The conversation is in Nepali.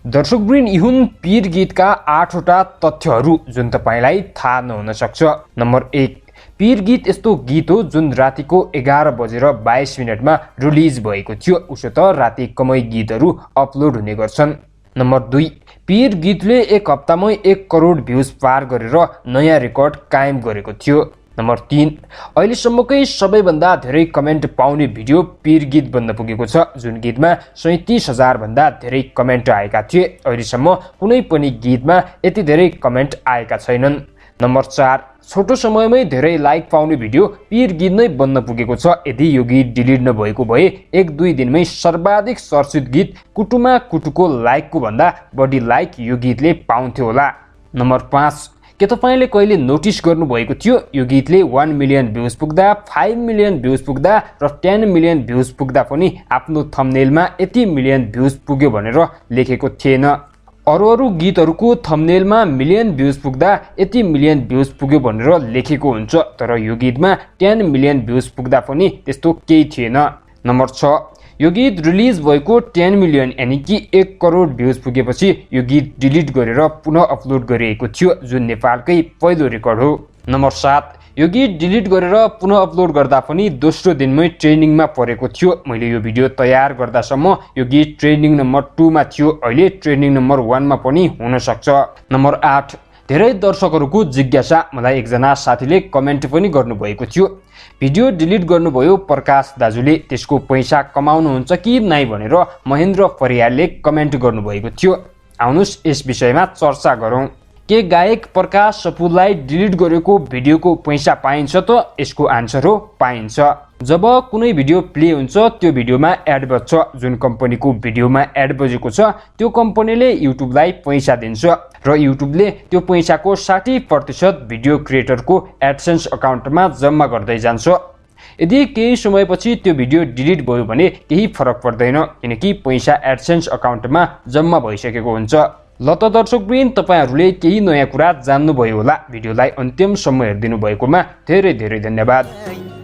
दर्शकवृन्द, यी हुन् पीर गीतका 8 वटा तथ्यहरू जुन तपाईलाई थाहा नहुन सक्छ। नम्बर 1, पीर गीत यस्तो गीत हो जुन रातिको 11:22 रिलिज भएको थियो। उसो त राति कमै गीतहरू अपलोड हुने गर्छन्। नम्बर 2, पीर गीतले एक हप्तामै 1 करोड भ्युज पार गरेर नयाँ रेकर्ड कायम गरेको थियो। नम्बर 3, अहिलेसम्मकै सबैभन्दा धेरै कमेन्ट पाउने भिडियो पीर गीत बन्न पुगेको छ, जुन गीतमा 37,000 भन्दा धेरै कमेन्ट आएका थिए। अहिलेसम्म कुनै पनि गीतमा यति धेरै कमेन्ट आएका छैनन्। नम्बर 4, छोटो समयमै धेरै लाइक पाउने भिडियो पीर गीत नै बन्न पुगेको छ। यदि यो गीत डिलिट नभएको भए 1-2 दिनमै सर्वाधिक चर्चित गीत कुटुमा कुटुको लाइकको भन्दा बढी लाइक यो गीतले पाउँथ्यो होला। नम्बर 5, के तपाईले कहिले नोटिस गर्नुभएको थियो यो गीतले 1 मिलियन भ्युज पुग्दा, 5 मिलियन भ्युज पुग्दा र 10 मिलियन भ्युज पुग्दा पनि आफ्नो थम्बनेलमा यति मिलियन भ्युज पुग्यो भनेर लेखेको थिएन। अरू गीतहरूको थम्बनेलमा मिलियन भ्युज पुग्दा यति मिलियन भ्युज पुग्यो भनेर लेखेको हुन्छ, तर यो गीतमा 10 मिलियन भ्युज पुग्दा पनि त्यस्तो केही थिएन। नम्बर 6, यो गीत रिलिज भएको 10 मिलियन यानि कि 1 करोड भ्युज पुगेपछि यो गीत डिलिट गरेर पुनः अपलोड गरिएको थियो, जुन नेपालकै पहिलो रेकर्ड हो। नम्बर 7, यो गीत डिलिट गरेर पुनः अपलोड गर्दा पनि दोस्रो दिनमै ट्रेन्डिङमा परेको थियो। मैले यो भिडियो तयार गर्दासम्म यो गीत ट्रेन्डिङ नम्बर 2 मा थियो, अहिले ट्रेन्डिङ नम्बर 1 मा पनि हुन सक्छ। नम्बर 8, धेरै दर्शकहरूको जिज्ञासा, मलाई एकजना साथीले कमेन्ट पनि गर्नुभएको थियो, भिडियो डिलिट गर्नुभयो प्रकाश दाजुले, त्यसको पैसा कमाउनुहुन्छ कि नै भनेर महेन्द्र परियारले कमेन्ट गर्नुभएको थियो। आउनुस् यस विषयमा चर्चा गरौँ। के गायक प्रकाश सपुरलाई डिलिट गरेको भिडियोको पैसा पाइन्छ त? यसको आन्सर हो पाइन्छ। जब कुनै भिडियो प्ले हुन्छ त्यो भिडियोमा एड बज्छ, जुन कम्पनीको भिडियोमा एड बजेको छ त्यो कम्पनीले युट्युबलाई पैसा दिन्छ र युट्युबले त्यो पैसाको 60% भिडियो क्रिएटरको एडसेन्स अकाउन्टमा जम्मा गर्दै जान्छ। यदि केही समयपछि त्यो भिडियो डिलिट भयो भने केही फरक पर्दैन, किनकि पैसा एडसेन्स अकाउन्टमा जम्मा भइसकेको हुन्छ। ल त दर्शकवृन्द, तपाईहरूले केही नयाँ कुरा जान्नुभयो होला। भिडियोलाई अन्तिमसम्म हेरिदिनु भएकोमा धेरै धेरै धन्यवाद।